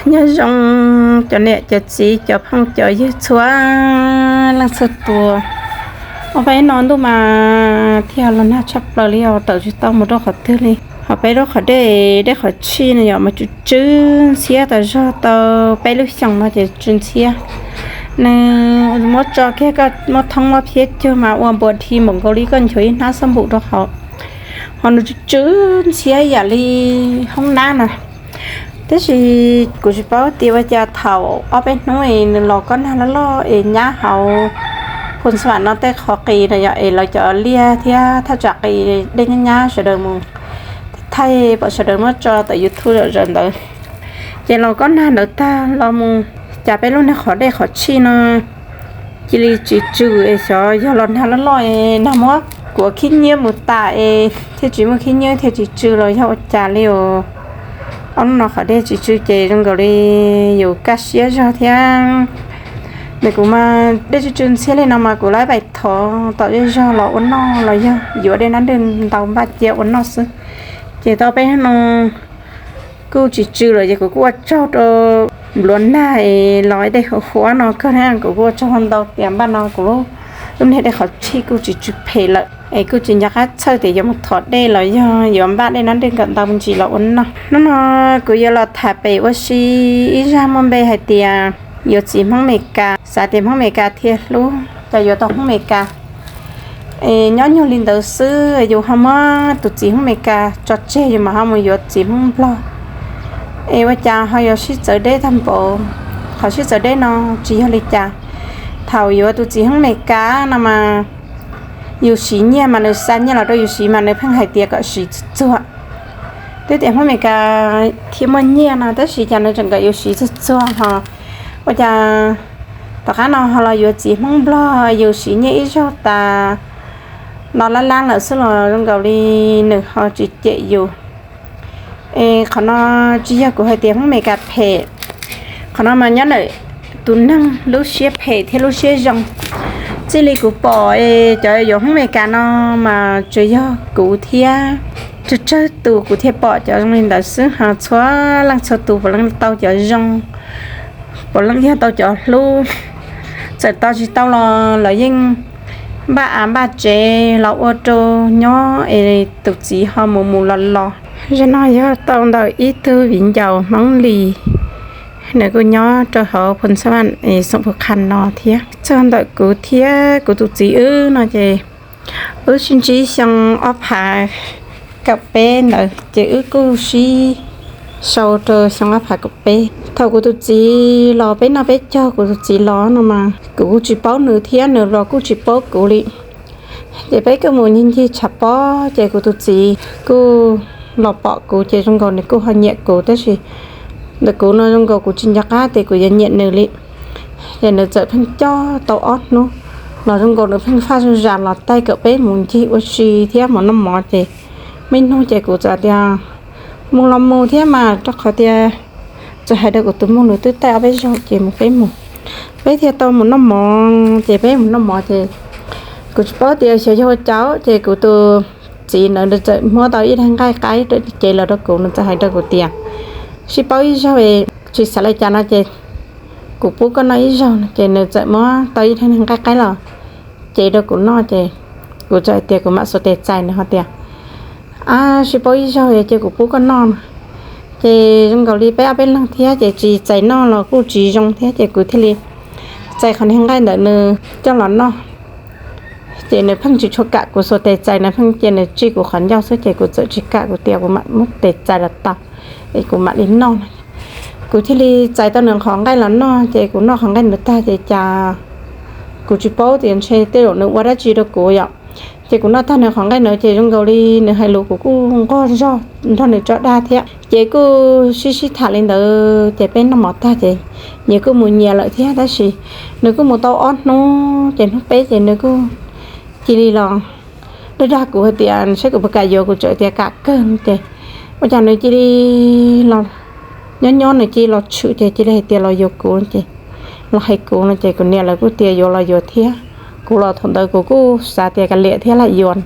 Nyob zoo cov niam cov txiv cov phooj cov ywg txhua leej txhua tus. Ob peb no ntuj mas thiaj los nag tshaj plaws li os, tawm tsis tau mus rau qhov twg li. Ho peb lub qhov dej, dej qhov tshij no yog mas tsw tsw ntxhiab tas zog tau peb lub xyoos no ces tsw ntxhiab. Nws muab tso kiag koj muab thoob muab phiab cuag mas ua npuas dhi npaum nkaus li koj nchuav ib hnab xab npum rau hauv. Ho nws tsw tsw ntxhiab yam li hoob nab na. Tab sis kuv tsis paub tias ua cas thaum ob peb hnub es nws los kob nag loj loj es nyab hauv Phu Xas Vam no tej qhov qis na yom, es lawv cov liaj thiab thaj tsam qis dej nyab nyab sawv daws mus thaij pom sawv daws muab tso tawm YouTube zom zaws ntawd. Ces los kob nag ntawd tag los mus cas peb lub niag qhov dej qhov tshij no cia li tsis tsw es xyov yog los nag loj loj es nag muab kuav khib nyiab mus tas es thiaj tsis muaj khib nyiab thiaj tsis tsw los yog ua cas li os. Ob hnub no qhov dej tsis tsw ces zoo nkaus li yus kaj siab zog thiab. Nws kuv mas dej tsw tsw ntxhiab li no mas kuv lawv pais thov tom zej zog los ua noj los yog yuav dej nab dwj ntau npaj cia ua noj xwb. Ces tau peb no kuj tsis tsw lawm ces kuv kuj ua tsaug rau npluav nag es los dej huv huav no kawg na, kuv kuj ua tsaug ntau tias npaj no kuv lub niag dej qhov tshij kuj tsis tsw phem lawm es kuj tsis nco qab txhawj tias yuav mus thov dej los yog yuav npaj dej nab dwj nkawm ntau me ntsis los ua noj. Hnub no kuv yuav los tham pem ua si ib zaj muaj npe hais tias yuav txiv Hmoob Amelikas, xav tias Hmoob Amelikas thiaj hlub, cas yuav tau Hmoob Amelikas. Es nyob nyuag li ntawd xwb yus ho muab tus txiv Hmoob Amelikas tso tseg yus mam ho mus yuav txiv Hmoob Nplog. Es ua cas ho yuav sib txawv deb tag npaum? Qhov sib txawv deb no tsis yog li cas. Thaum yuav tus txiv Hmoob Amelikas no mas yus siv nyiaj mas nws xa nyiaj los rau yus siv mas nws pheej hais tias kom siv txuag txuag. Twb tias Hmoob Amelikas thiaj muaj nyiaj no tab sis cas nws tseem kom yus siv txuag txuag ho. Ua cas tom qab no ho los yuav txiv Hmoob Nplog yus siv nyiaj ib zaug tas no lab lab lawm xwb los zoo nkaus li nws ho tsis cem yus. Es qhov no tsis yog kuv hais tias Hmoob Amelikas phem, qhov no mas nyob ntawm tus neeg lub siab phem thiab lub siab zoo. Txij li kuv pom es cov yuav Hmoob Amelikas no mas tsuas yog kuv thiab tsawg tsawg tus kuv thiaj pom cov zoo li ntawd xwb, ho txhua leej txhua tus puav leej tau cov zoo, puav leej yog tau cov hlub. Txawm tau tsis tau los lawv yeej npaj av npaj tsev los ua rau nyob es tus txiv ho mus mus los los. Zaj no yog tau ntawm ib tug viv ncaus Hmoob Lis, nws kuj nyob rau hauv Phu Xas Vam es xoom Phu Qhas no thiab. Txog ntawm kuv thiab kuv tus txiv wb no ces wb sib ntsib xyoo ob phav kaum peb ntawd ces wb kuj sib sau rau xyoo ob phav kaum peb. Thaum kuv tus txiv los peb noj peb caug kuv tus txiv los no mas kuv kuj tsis paub nws thiab nws los kuj tsis paub kuv li. Ces peb kuj mus ncig ncig tshav pob ces kuv tus txiv kuj los pom kuv ces zoo nkaus nws kuj ho nyiam kuv tab sis ntawm kuv no zoo nkaus kuv tsis nco qab tias kuv yuav nyiam nws li. Ces nws txawm pheej coj tau ob hnub los zoo nkaus nws pheej faj zom zaws los taij kom peb mus ncig ua si thiab mus noj mov ces muaj ib hnub ces kuv txawm tias mus los mus thiab mas rau qhov tias txawm hais rau kuv tus muam nws twb taij ob peb zaug ces mus peb mus, peb thiaj tau mus noj mov ces peb mus noj mov ces kuv tsis paub tias xyov yog ua cas ces kuv tus txiv ntawd txawm muab tau ib daig nqaij qaib cev los rau kuv, nws txawm hais rau kuv tias sib paub ib zaug tsis xav li cas no ces kuv pub koj noj ib zaug no ces nws txawm muab tau ib daig nqaij qaib los cev rau kuv noj ces kuv txawm hais tias kuv mam xuas tes txais nws ho tias ab sib paub ib zaug ces kuv pub koj noj no. Ces zoo nkaus li peb ob peb leeg thiab ces tsis txais noj los kuj tsis zoo thiab ces kuv thiaj li txais qhov niag nqaij ntawm nws coj los noj. Ces nws pheej tsis tshua kam kuv xuas tes txais, nws pheej cia nws tsij kuv qhov ncauj xwb ces kuv txawm tsis kam, kuv tias kuv mam muab tes txais los tau es kuv mam li noj no. Kuv thiaj li txais tau nws qhov nqaij los noj ces kuv noj qhov nqaij ntawd tag ces cas kuv tsis paub tias ntshe tej zaum nws ua dab tsi rau kuv yom. Ces kuv noj tag nws qhov nqaij ntawd ces zoo nkaus li nws hais lus kuv kuj nquag zog nrog nws tso dag thiab ces kuj sib sib tham li ntawd ces peb noj mov tag ces nyias kuj mus nyias lawm thiab tab sis nws kuj mus tau ob hnub ces hnub peb ces nws kuj cia li los dag dag kuv hais tias saib kuv puas kam yuav, kuv txawm tias kam kawg no ces ua cas nws cia li los nyob nyob nws cia li los tshwm ces cia li hais tias los yuav kuv ces los hais kuv no ces kuv niam lawv kuj tias yuav los yuav thiab. Kuv los thaum ntawd kuv kuj xav tias kav liam thiab lam yuav.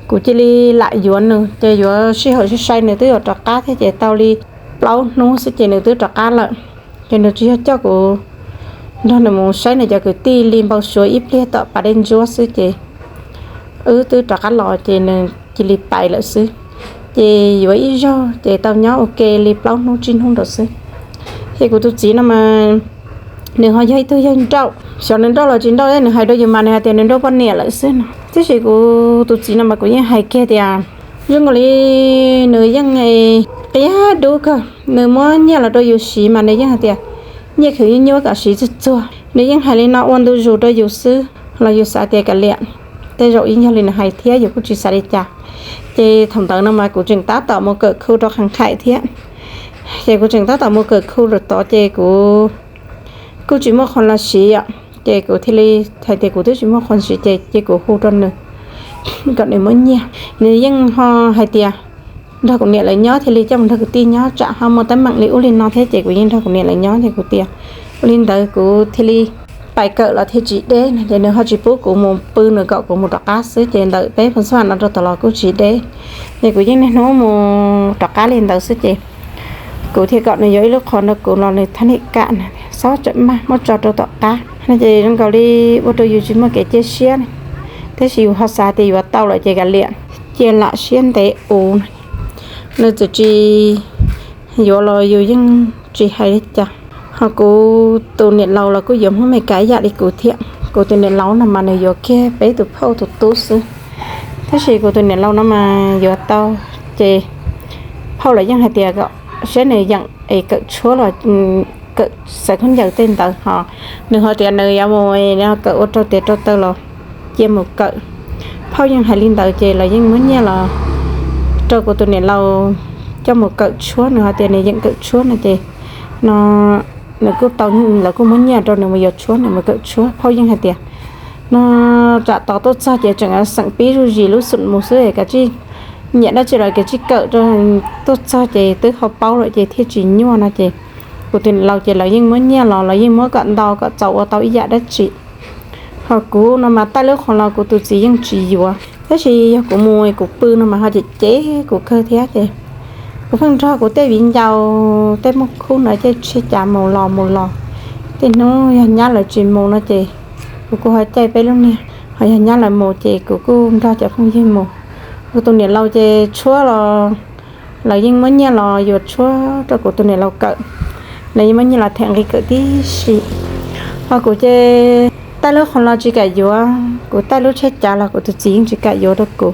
Kuv cia li lam yuav nws ces yuav sij hawm sai sai nws twb yuav rov qab thiab ces tau li plaub hnub xwb ces nws twb rov qab lawm. Ces nws tsis yog coj kuv nrog nws mus saib nws cov kwv tij li npau suav ib pliag tom pas dej ntsuab xwb ces wb twb rov qab los ces nws cia li pais lawm xwb. Ces yuav ib zaug ces tau nyob ua ke li plaub hnub tsib hnub ntawd xwb. Ces kuv tus txiv no mas nws ho yog ib tug yawg nrauj, xyov nws nrauj los tsis nrauj, nws hais rau yus mas nws hais tias nws nrauj poj niam lawm xwb no. Tiam sis kuv tus txiv no mas kuv yeej hais kiag tias zoo nkaus li nws yeej qia dub kawg, nws muab nyiaj los rau yus siv mas nws yeej hais tias nyiaj khwv nyuaj nyuaj kom siv txuag txuag. Nws yeej hais li no ua ntu zus rau yus xwb los yus xav tias kav liam, tej zaum yeej yog li nws hais thiab, yus kuj tsis xav li cas. Ces thaum ntawd no mas kuv tseem tab tom mus kawm khu rau qhov qhaim thiab. Ces kuv tseem tab tom mus kawm khu lawm tod ces kuv kuj tsis muaj qhov los siv os. Ces kuv thiaj li hais tias kuv twb tsis muaj qhov siv ces cia kuv hu rau nws kom nws muab nyiaj. Nws yeej ho hais tias nrog kuv niam lawv nyob thiaj li coj mus nrog kwv tij nyob, tsam ho muaj teeb meem li ub li no thiab. Ces kuv yeej nrog kuv niam lawv nyob ces kuv tias ua li ntawd kuv thiaj li pais kawm los thiaj tsis deb no. Ces nws ho tsis pub kuv mus pw, nws kom kuv mus rov qab xwb. Ces ntawm peb pus xab no rau tom los kuj tsis deb. Ces kuv yeej niaj hnub mus rov qab li ntawd xwb ces kuv thiaj kom nws yuav ib lub qhov nrog kuv los nws thab niam kam no, xob tsam maj muab tso rau tom qab no ces zoo nkaus li ua rau yus tsis muaj kev cia siab. Tab sis yus ho xav tias yuav tau lawm ces kav liam, cia lam siab ntev ua no. Nws txawm tsis yuav los yus yeej tsis hais li cas. Ho kuv tus niam laus los kuj yuav Hmoob Amelikas ib yam li kuv thiab. Kuv tus niam laus no mas nws yuav kiag peb tus phauj tus tub xwb. Tab sis kuv tus niam laus no mas yuav tau, ces phauj los yeej hais tias kom saib nws yeem es kawm tshuab los kawm xav khaub ncaws tej ntawd ho. Nws ho tias nws yuav mus kawm ua rau tiav rau taw los cia mus kawm. Phauj yeej hais li ntawd ces los yeej muab nyiaj los rau kuv tus niam laus coj mus kawm tshuab. Nws ho tias nws yeem kawm tshuab no ces no nws kuj tau, lawv kuj muab nyiaj rau nws mus yuav tshuab, nws mus kawm tshuab. Phauj yeej hais tias no tsam tos tuaj txog ces tseem xeem pib zuj zis lub xum mus xwb, kav tsij nyiam dab tsi los kav tsij kawm rau tuaj txog ces twb ho paub lawm ces thiaj tsis nyuaj no ces kuv tus niam laus ces lawv yeej muab nyiaj los lawv yeej muab kom ntau kom txaus ua tau ib yam dab tsi. Ho kuv no mas taij lub qhov los kuv tus txiv yeej tsis yuav, tab sis yog kuv mus kuv pw no mas ho cem cem kuv kawg thiab ces kuv pheej nrog kuv tej viv ncaus tej muaj khub ntawd caij tsheb cav mus los mus los. Tej hnub yog nyab lawv tsis mus no ces kuv kuj ho caij peb lub niag, ho yog nyab lawv mus ces kuv kuj nrog cov phooj ywg mus. Kuv tus niam laus ces tshuab los lawv yeej muab nyiaj los yuav tshuab rau kuv tus niam laus kawm, lawv yeej muab nyiaj los them nqi kawm tib si. Ho kuv ces taij lub qhov los tsis kam yuav, kuv taij lub tsheb cav los kuv tus txiv yeej tsis kam yuav rau kuv.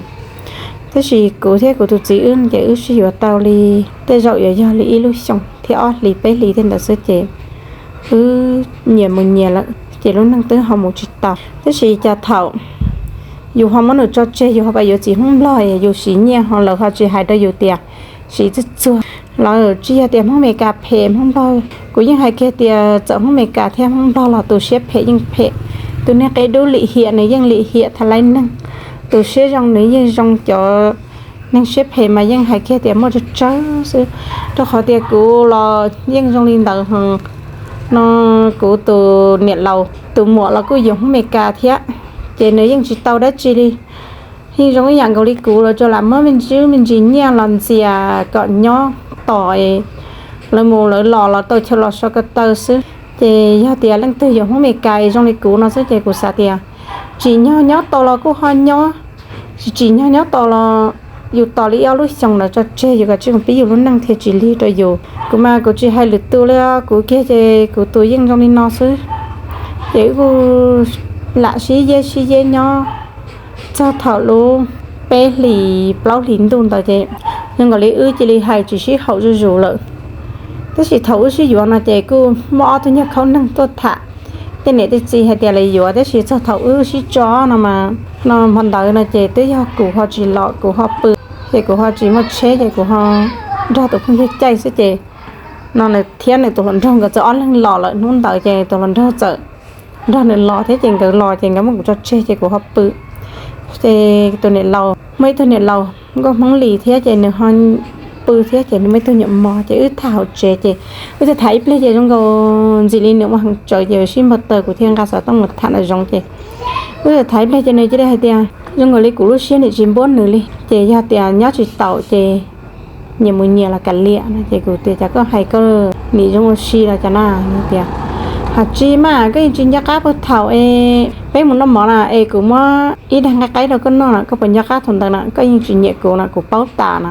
Tab sis kuv thiab kuv tus txiv wb ces wb sib yuav tau li tej zaum yuav yog li ib lub xyoo thiab ob hlis peb hlis tej ntawd xwb ces wb nyias mus nyias lawm ces lub neej twb ho mus tsis tau. Tab sis cas thaum yus ho muab nws tso tseg, yus ho pais yuav txiv Hmoob Nplog, yus siv nyiaj ho lawv ho tsis hais rau yus tias siv txuag txuag. Lawv tsis yog tias Hmoob Amelikas phem Hmoob Nplog, kuv yeej hais kiag tias txawm Hmoob Amelikas thiab Hmoob Nplog los tus siab phem yeej phem. Tus neeg qia dub lim hiam nws yeej lim hiam thav laib neeg, tus siab zoo nws yeej zoo. Cov neeg siab phem mas yeej hais kiag tias muaj tsawg tsawg xwb. Rau qhov tias kuv los yeej zoo li ntawd ho no, kuv tus niam laus tus muam los kuj yuav Hmoob Amelikas thiab, ces nws yeej tsis tau dab tsi li. Yeej zoo ib yam nkaus li kuv, lawv tsuas lam muab me ntsis me ntsis nyiaj los ntxias kom nyob tos, lawv mus lawv los los tau chaw los so ko taw xwb. Ces yog tias leej twg yuav Hmoob Amelikas zoo li kuv no xwb ces kuv xav tias tsim nyog nyob tos los kuj ho nyob, tsis tsim nyog nyob tos los yus tos li ob lub xyoo ntawd tso tseg, yus kav tsij mus pib yus lub neej thiaj tsis lig rau yus. Kuv mas kuv tsis hais lwm tus li, kuv kiag ces kuv tus yeej zoo li no xwb. Ces wb kuj lam sib yeb sib yeb nyob txog thaum lub peb hlis plaub hlis ntuj ntawd ces zoo nkaus li wb cia li hais tsis sib haum zuj zus lawm. Tab sis thaum wb sib yuav no ces kuj muaj ob tug nyuag khaub neeg tuaj tham, tej niam tej txiv hais tias lawv yuav, tab sis txog thaum wb sib tso no mas no hmo ntawd no ces twb yog kuv ho tsis los kuv ho pw, ces kuv ho tsis muaj tsheb ces kuv ho nrog tus phooj ywg caij xwb ces no nws thiab nws tus hluas nraug nkawd txawm ob leeg los lawm. Hnub ntawd ces tus hluas nraug txawm nrog nws los thiab ces nkawd los ces nkawd muab kuv tso tseg ces kuv ho pw. Ces tus niam laus, muaj ib tug niam laus nkauj Hmoob Lis thiab ces nws ho pw thiab ces nws muaj ib tug nyuam mos ces wb tham hauv tsev ces wb tham tham ib pliag ces zoo nkaus ntxim li nws ua heev tsawv ces sib npau taws kuv thiaj nqa xov tooj mus tham nraum zoov ces wb tham tham ib pliag ces nws cia li hais tias zoo nkaus li kuv lub siab nim tsis npuab nws li ces yog tias nyob tsis taus ces nyias mus nyias los kav liam no. Ces kuv tias, Cas koj hais koj nim zoo ua si los cas na? Nws tias, Hais tsis mas koj yeej tsis nco qab puag thaum es peb mus noj mov na es kuv muab ib daig nqaij qaib rau koj noj na, koj puas nco qab thaum ntawd na? Koj yeej tsis nyiam kuv na, kuv paub tas na.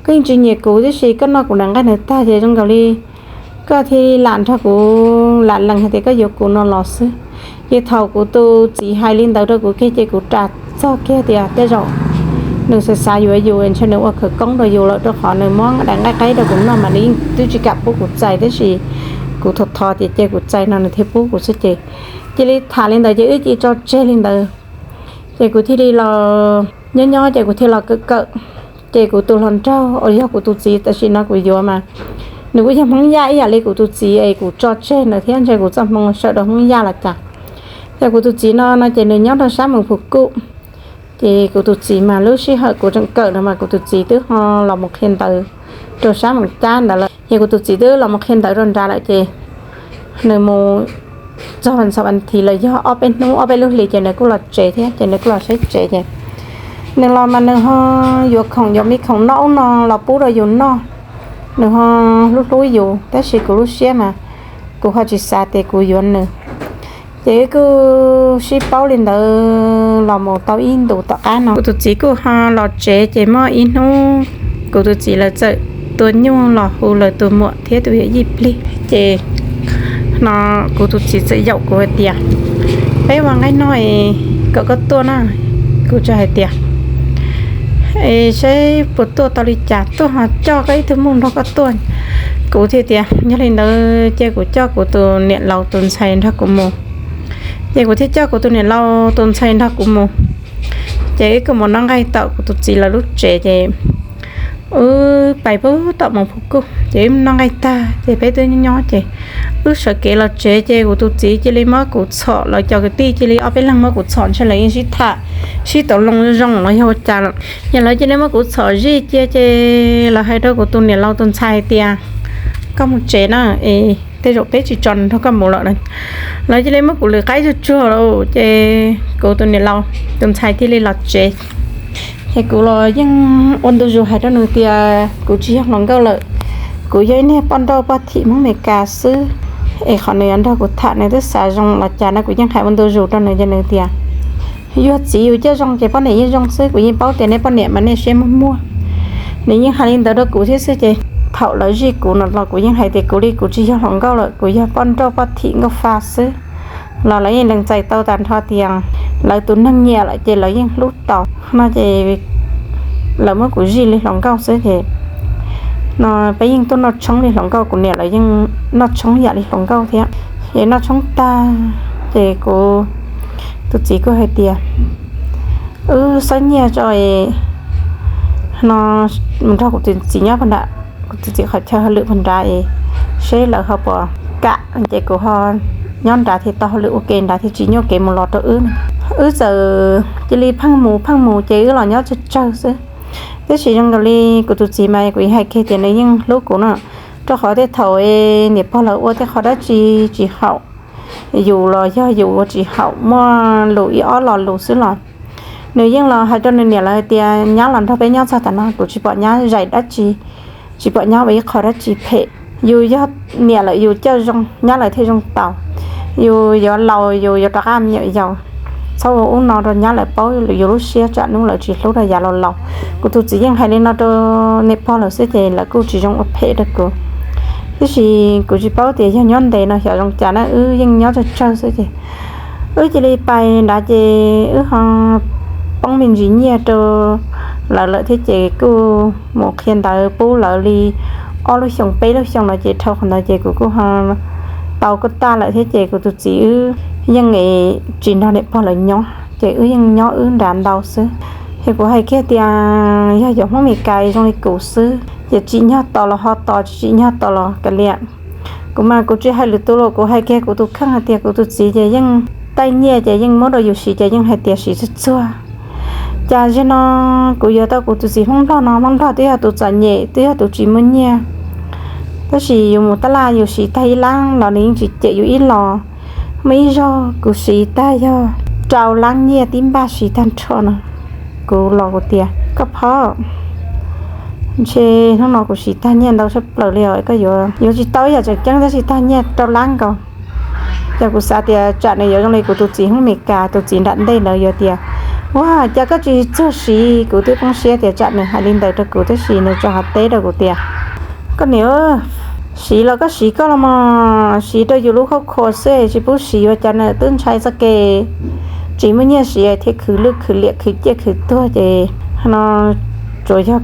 Koj yeej tsis nyiam kuv tiam sis koj noj kuv daim nqaij ntawd tag ces zoo nkaus li koj thiaj lam nrog kuv lam lees hais tias koj yuav kuv no los xwb. Ces thaum kuv tus txiv hais li ntawd rau kuv kiag ces kuv ras txog kiag tias tej zaum nws xav xav yuav yus, ntshe nws ua khawv koob rau yus lawm, rau qhov nws muab daim nqaij qaib rau kuv noj mas nws yeej twb tsis kam pub kuv txais, tiam sis kuv thov thov tias cia kuv txais no nws thiaj pub kuv xwb. Ces cia li tham li ntawd ces wb cia tso tseg li ntawd. Ces kuv thiaj li los nyob nyob ces kuv thiaj los kawm kawm. Ces kuv tus hluas nraug uas yog kuv tus txiv tam sim no kuv yuav mas nws kuj yog Hmoob Yaj ib yam li kuv tus txiv es kuv tso tseg nws thiab, ntshe kuv txoj hmoo sawv rau Hmoob Yaj los cas. Ces kuv tus txiv no no ces nws nyob rau sab Moos Phu Kuj. Ces kuv tus txiv mas lub sij hawm kuv tseem kawm no mas kuv tus txiv twb ho los mus qhia ntawv rau sab Moos Cab ntawd lawm. Ces kuv tus txiv twb los mus qhia ntawv rau nrad lawm ces nws mus txog vas xaum vas thiv los yog ob peb hnub ob peb lub hlis ces nws kuj los tsev thiab, ces nws kuj los saib tsev ces nws los mas nws ho yuav khoom, yuav me khoom noj ub no los pub rau yus noj. Nws ho hlub hlub yus, tab sis kuv lub siab mas kuv ho tsis xav tias kuv yuav nws. Ces wb kuj sib paub li ntawd los mus tau ib ntus tom qab no kuv tus txiv kuj ho los tsev, ces muaj ib hnub kuv tus txiv lawv txawm tua nyuj los hu lawv tus muam thiab tus yawm yij plig. Ces no kuv tus txiv txawm yaum kuv hais tias, Peb ua nqaij noj es kom koj tuaj na. Kuv txawm hais tias, Es saib puas tuaj tau li cas, tuaj ho coj koj ib tug mus nrog koj tuaj. Kuv thiaj tias, Yog li ntawd cia kuv coj kuv tus niam laus tus ntxhais nrog kuv mus. Ces kuv thiaj coj kuv tus niam laus tus ntxhais nrog kuv mus. Ces wb kuj mus noj nqaij tom kuv tus txiv lawv lub tsev ces wb pais pub tom Moos Phu Kuj ces wb noj nqaij tag ces peb twb nyob ces wb sawv kev los tsev ces kuv tus txiv cia li muab kuv txhom, lawv cov kwv tij cia li ob peb leeg muab kuv txhom, ntshe lawv yeej sib tham sib tau loo zoo los yog ua cas lawm. Ces lawv cia li muab kuv txhom zij cia ces lawv hais rau kuv tus niam laus tus ntxhais hais tias, Koj mus tsev na, es tej zaum peb tsis tso nrog koj mus lawm. Lawv cia li muab kuv lwm qaib tsuag tsuag lawm ces kuv tus niam laus tus ntxhais thiaj li los tsev. Ces kuv los yeej ua ntu zus hais rau nws tias kuv tsis yog hluas nkauj lawm, kuv yog ib niag poj nrauj poj thim Hmoob Amelikas xwb. Es qhov nws yuav nrog kuv tham nws twb xav zoo los cas no, kuv yeej hais ua ntu zus rau nws ces nws tias, Yog txiv yus coj zoo ces poj niam yeej zoo xwb, kuv yeej paub tias nej poj niam mas nej siab muag muag. Nws yeej hais li ntawd rau kuv thiab xwb ces thaum lawv zij kuv no los kuv yeej hais tias kuv li kuv tsis yog hluas nkauj lawm, kuv yog poj nrauj poj thim nkauj fa xwb. Los lawv yeej lees txais tau tag nrho tias lawv tus neeg nyiam lawm ces lawv yeej hlub tau no ces lawv muab kuv zij li hluas nkauj xwb ces no peb yeej tuaj noj tshoob li hluas nkauj, kuv niam lawv yeej noj tshoob yam li hluas nkauj thiab. Ces noj tshoob tag ces kuv tus txiv kuj hais tias, Wb xab nyiaj tso no mus nrog kuv tus txiv nyob puag nrad, kuv tus txiv qhov chaw hauj lwm puag nrad es seb lawv ho puas kam. Ces kuv ho nyob nrad thiaj tau hauj lwm ua ke nrad thiaj tsis nyuaj kev mus los rau wb. Wb txawm cia li pheej mus pheej mus ces wb los nyob tsawg tsawg xwb. Tab sis zoo nkaus li kuv tus txiv mas kuv yeej hais kiag tias nws yeej hlub kuv no, rau qhov tej thaum niam pog lawv ua tej qhov dab tsi tsis haum yus los yog yus ua tsis haum, muaj lus ib ob lo lus xwb los nws yeej los hais rau nws niam lawv hais tias, Nyab los nrog peb nyob txog tam no kuv tsis pom nyab zais dab tsi, tsis pom nyab ua ib qho dab tsi phem. Yus yog niam lawm yus coj zoo nyab lawv thiaj zoo tau. Yus yuav laus yus yuav rov qab me nyuam yaus, txhob ua ub no rau nyab lawv paub yus lub siab tsam hnub lawv tsis hlub rau yav laus laus. Kuv tus txiv yeej hais li no rau niam pog lawv xwb ces lawv kuj tsis zoo ua phem rau kuv. Tiam sis kuv tsis paub tias yog nyob ntev no xyov zoo cas na, wb yeej nyob tsawg tsawg xwb ces wb cia li pais nrad ces wb ho poob me ntsis nyiaj rau lawv lawm thiab ces kuj mus qhia ntawv pub lawv li ob lub xyoo peb lub xyoo no ces dhau qhov ntawd ces kuv kuj ho tau kuj tag lawm thiab ces kuv tus txiv wb yeej tsis nrog niam pog lawv nyob ces wb yeej nyob wb nrad ntau xwb. Ces kuv hais kiag tias yog yuav Hmoob Meskas zoo li kuv xwb ces tsim nyog tos los ho tos, tsis tsim nyog tos los kav liam. Kuv mas kuv tsis hais lwm tus los kuv hais kiag kuv tus kheej hais tias kuv tus txiv ces yeej taij nyiaj ces yeej muab rau yus siv ces yeej hais tias siv txuag txuag. Cas zaum no kuv yuav tau kuv tus txiv Hmoob Nplog no, Hmoob Nplog twb yog tus txom nyem twb yog tus tsis muaj nyiaj, tab sis yus mus tab laj yus siv tag ib lab los nws yeej tsis cem yus ib los. Muaj ib zaug kuv siv tag yog rau lab nyiaj tib npaj siv tag nrho no. Kuv los kuv tias, Koj phob, Ntshe hnub no kuv siv tag nyiaj ntau tshaj plaws li os, koj yuav yuav tsis tau ib yam tseem ceeb tab sis tag nyiaj rau lab nkaus. Ces kuv xav tias tsam nws yuav zoo li kuv tus txiv Hmoob Amelikas tus txiv nram ntej ntawd yuav tias, ua cas koj tsis txuag siv? Kuv twb poob siab tias tsam nws hais li ntawd rau kuv tab sis nws tso hais teb rau kuv tias, koj niam, siv los koj siv koj los mas, siv rau yus lub hauv khua xwb tsis pub siv ua cas, nws twb ntshai txoj kev tsis muaj nyiaj siv thiab khwv lwj khwv liam khwv ciaj khwv tuag ces no tsuas yog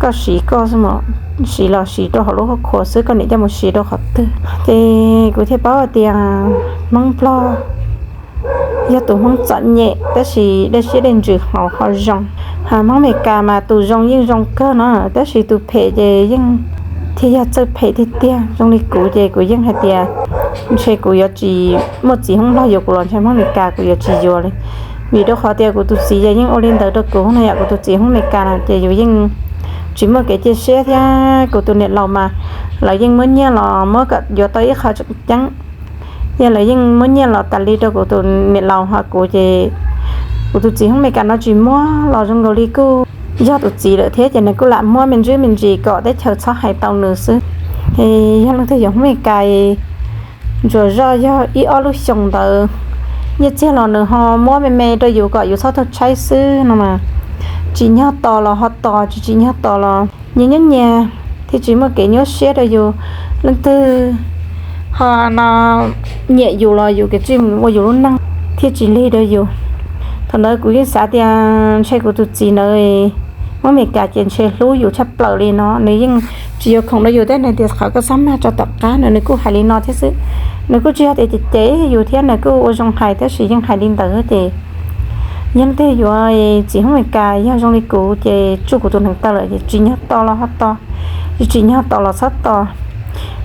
koj siv koj xwb mas, siv los siv rau hauv lub hauv khua xwb, koj niam coj mus siv rau qhov twg. Ces kuv thiaj paub hais tias Hmoob Nplog yog tus Hmoob txom nyem tab sis dej siab dej ntsws hauv ho zoo. Hmoob Amelikas mas tus zoo yeej zoo kawg no tab sis tus phem ces yeej thiaj yog txawj phem tiag tiag. Zoo li kuv ces kuv yeej hais tias ntshe kuv yuav tsis muaj txiv Hmoob Nplog yuav kuv los ntshe Hmoob Amelikas kuv yuav tsis yuav li. Vim rau qhov tias kuv tus txiv yeej ua li ntawd rau kuv no yom, kuv tus txiv Hmoob Amelikas no ces yus yeej tsis muaj kev cia siab thiab. Kuv tus niam laus mas lawv yeej muab nyiaj los muab kom yuav tau ib qho tseem ceeb, yog lawv yeej muab nyiaj los tas li rau kuv tus niam laus ho kuv ces kuv tus txiv Hmoob Amelikas no tsis muab los zoo nkaus li kuj yog tus txiv lawm thiab ces nws kuj lam muab me ntsis me ntsis kom teb chaws txhob hais tau nws xwb. Yog leej twg yuav Hmoob Amelikas ntsuas zoj yog ib ob lub xyoo ntawd nyiaj txiag los nws ho muab me me rau yus kom yus txhob tau tshaib xwb no mas, tsim nyog tos los ho tos, tsis tsim nyog tos los nyias nyob nyias thiaj tsis muaj kev nyuaj siab rau yus. Leej twg ho no nyiam yus los yus kev tsis mus ua yus lub neej thiaj tsis lig rau yus. Thaum ntawd kuv yeej xav tias ntshe kuv tus txiv ntawd Hmoob Amelikas ces ntshe hlub yus tshaj plaws li no, nws yeej tsis yuav khoom rau yus thiab nws tias qhov koj txhob mag tso tom qab no, nws kuj hais li no thiab xwb. Nws kuj tsis yog tias cem cem yus thiab, nws kuj ua zoo hais tab sis yeej hais li ntawd ces yog leej twg yuav txiv Hmoob Amelikas yog zoo li kuv ces tsuj kuv tus neev taw lawm ces tsim nyog tos los ho tos, tsis tsim nyog tos los txhob tos.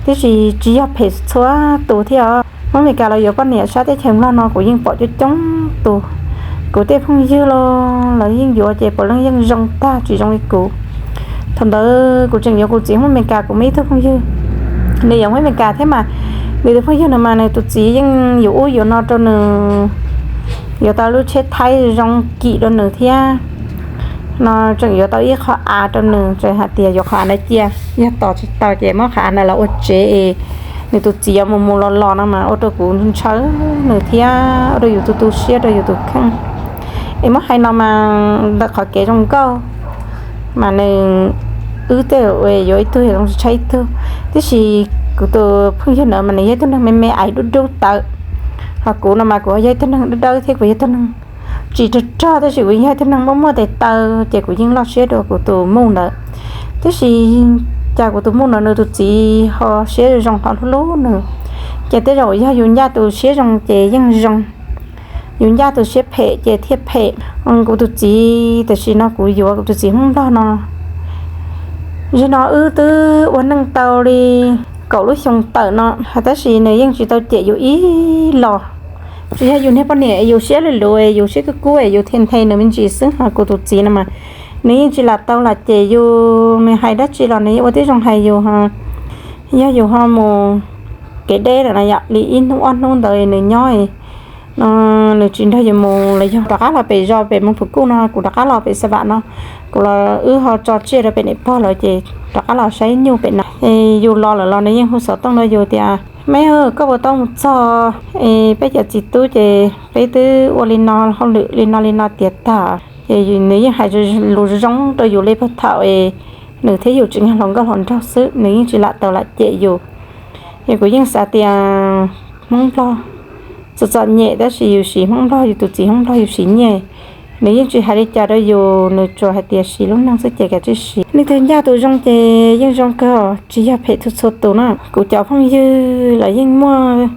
Tiam sis tsis yog phem txhua tus thiab os. Hmoob Amelikas los yuav poj niam sab teb chaws Nplog no kuv yeej pom coob coob tus. Kuv tej phooj ywg los lawv yeej yuav ces puav leej yeej zoo tag tsis zoo li kuv. Thaum ntawd kuv tseem yuav kuv txiv Hmoob Amelikas, kuv muaj ib tug phooj ywg, nws yog Hmoob Amelikas thiab mas, nws tus phooj ywg no mas nws tus txiv yeej yuav ub yuav no rau nws, yuav tau lub tsheb Thaib zoo kim rau nws thiab no tseem yuav tau ib qho av rau nws, tseem hais tias yuav qhov av ntawd cia, yog tos tsis tau ces muab qhov av ntawd los ua tsev es nws tus txiv yuav mus mus los los no mas ua rau kuv ntshaw nws thiab ua rau yus tu tu siab rau yus tus kheej. Es muab hais no mas ntawm qhov kev zoo nkauj mas nws wb tej yuav ib tug zoo tsis tshaib ib tug, tiam sis kuv tus phooj ywg ntawd mas nws yog ib tug neeg me me aiv dub dub tawv, ho kuv no mas kuv yog ib tug neeg dawb dawb thiab kuv yog ib tug neeg tsis rog rog tab sis kuv yog ib tug neeg muaj muaj tes taw ces kuv yeej loj siab dua kuv tus muj ntawd. Tiam sis cas kuv tus muj ntawd nws tus txiv ho siab zoo ho hlub hlub nws, ces tej zaum yog yus ncaj tus siab zoo ces yeej zoo, yus ncaj tus siab phem ces thiaj phem. Kuv tus txiv tam sim no kuv yuav kuv tus txiv Hmoob Nplog no, zaum no wb twb ua neej tau li kaum lub xyoo tawm no, tab sis nws yeej tsis tau cem yus ib los. Tsuas yog yus niag poj niam yus siab luv luv, yus siab kub kub, yus thiaj nthe nws me ntsis xwb, ho kuv tus txiv no mas nws yeej tsis lam tau lam cem yus, nws hais dab tsi los nws yeej ua tib zoo hais yus. Yog yus ho mus kev deb lawm na yom, li ib hnub ob hnub ntawd nws nyob no, nws tsis nrog yus mus los yog rov qab los pem zos pem Moos Phuv Kuj no, kuv rov qab los pem Xa Vam no, kuv los wb ho tso tsiaj rau pem niam pog lawm ces rov qab los saib nyuj pem na. Yus los lawm los nws yeej hu xov tooj rau yus tias, Meb, koj puas tau mus txog? Es peb cov txiv tub ces peb twb ua li no hauj lwm li no li no tiav tag. Ces nws yeej hais lus zoo rau yus li puag thaum es nws thiab yus tseem yog hluas nkauj hluas nraug xwb, nws yeej tsis lam tau lam cem yus. Es kuv yeej xav tias Hmoob Nplog txom txom nyem tab sis yus siv Hmoob Nplog, yus tus txiv Hmoob Nplog yus siv nyiaj, nws yeej tsis hais li cas rau yus, nws tsuas hais tias siv lub neej xwb ces kav tsij siv. Leej twg ncaj tus zoo ces yeej zoo kawg, tsis yog phem txhua txhua tus na. Kuv cov phooj ywg los yeej muaj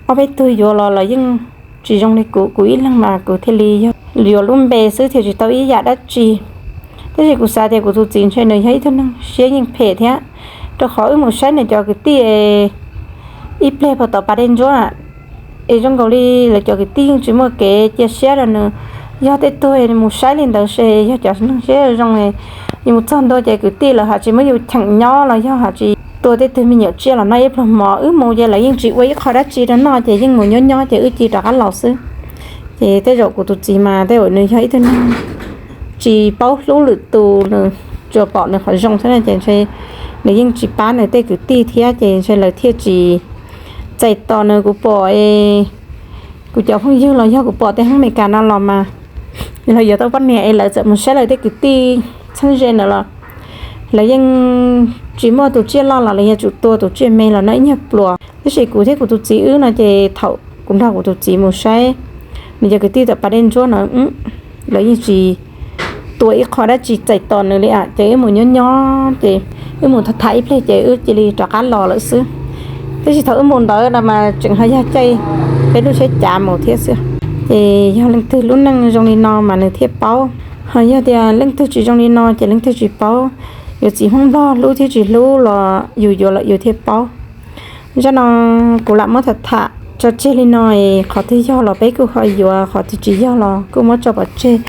ob peb tug yuav los los yeej tsis zoo li kuv, kuv ib leeg mas kuv thiaj li yog yuav lub npe xwb thiaj tsis tau ib yam dab tsi. Tab sis kuv xav tias kuv tus txiv ntshe nws yog ib tug neeg siab yeej phem thiab, rau qhov wb mus saib nws cov kwv tij ib pliag puag tom pas dej ntsuab, es zoo nkaus li lawv cov kwv tij yeej tsis muaj kev cia siab rau nws. Yog tej tug mus saib li ntawd ces yog cov neeg siab zoo, yus mus txog ntua ces kwv tij lawv haj tsis muab yus cheem nyob los yog haj tsis tua tej tug me nyuam tsiaj los noj ib pluag mov, wb mus ces lawv yeej tsis ua ib qho dab tsi rau noj ces yeej mus nyob nyob ces wb cia rov qab los xwb. Ces tej zaum kuv tus txiv mas tej zaum nws yog ib tug neeg tsis paub hlub lwm tus, nws tsuas pom nws qhov zoo xwb na ces ntshe nws yeej tsis pab nws tej kwv tij thiab ces ntshe lawv thiaj tsis txais tos nws. Kuv pom, kuv cov phooj ywg los yog kuv pom tej hmoob Amelikas no los mas, lawv yuav tau poj niam es lawv txawm mus saib lawv tej kwv tij txheeb ze ntawd los lawv yeej tsis muaj tus tsiaj loj los lawv yeej tsum tua tus tsiaj me los noj ib nyuag pluas. Tab sis kuv thiab kuv tus txiv wb no ces thaum kuv nrog kuv tus txiv mus saib nws cov kwv tij tom pas dej ntsuab no, lawv yeej tsis tua ib qho dab tsi txais tos nws li. Ces wb mus nyob nyob ces wb mus tham tham ib pliag ces wb cia li rov qab los lawm xwb. Tab sis thaum wb mus ntawd no mas tseem ho yog caij peb lub tsheb cav mus thiab xwb. Ces yog leej twg lub neej zoo li no mas nws thiaj paub, ho yog tias leej twg tsis zoo li no ces leej twg tsis paub. Yuav txiv hmoob nplog hlub thiab tsis hlub los yus yuav lawm yus thiaj paub. Zaj no kuv lam muab tham tham tso tseg li no es qhov twg yog los peb kuj ho yuav, qhov twg tsis yog los kuj muab tso pov tseg,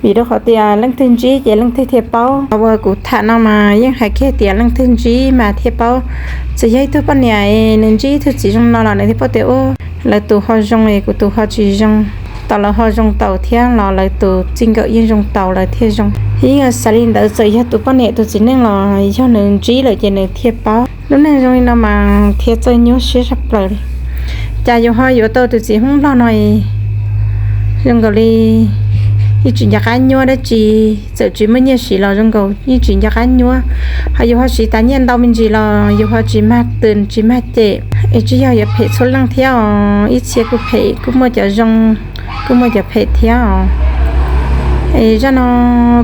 vim rau qhov tias leej twg ntsib ces leej twg thiaj paub. Qhov uas kuv tham no mas yeej hais kiag tias leej twg ntsib mas thiaj paub. Txawm yog ib tug poj niam nws ntsib ib tug txiv zoo no los nws thiaj paub tias ua lawv tus ho zoo es kuv tus ho tsis zoo. Tau lawv ho zoo tau thiab los lawv tus txij nkawm yeej zoo tau lawv thiaj zoo. Yeej xav li ntawd, txawm yog tus poj niam tus txiv neej los yog nws ntsib lawm ces nws thiaj paub. Lub neej zoo li no mas thiaj txawj nyuaj siab tshaj plaws li. Cas yus ho yuav tau tus txiv hmoob nplog no zoo nkaus li yeej tsis nco qab nyuaj dab tsi, txawm tsis muaj nyiaj siv los zoo nkaus yeej tsis nco qab nyuab. Ho yus ho siv tas nyiaj ntau me ntsis los yus ho tsis mag tws tsis mag cem. Es tsis yog yuav phem txhua leej thiab os, ib txhia kuj phem kuj muaj cov zoo, kuj muaj cov phem thiab os. Es zaj no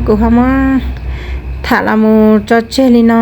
kuv ho muab tham los mus tso tseg li no.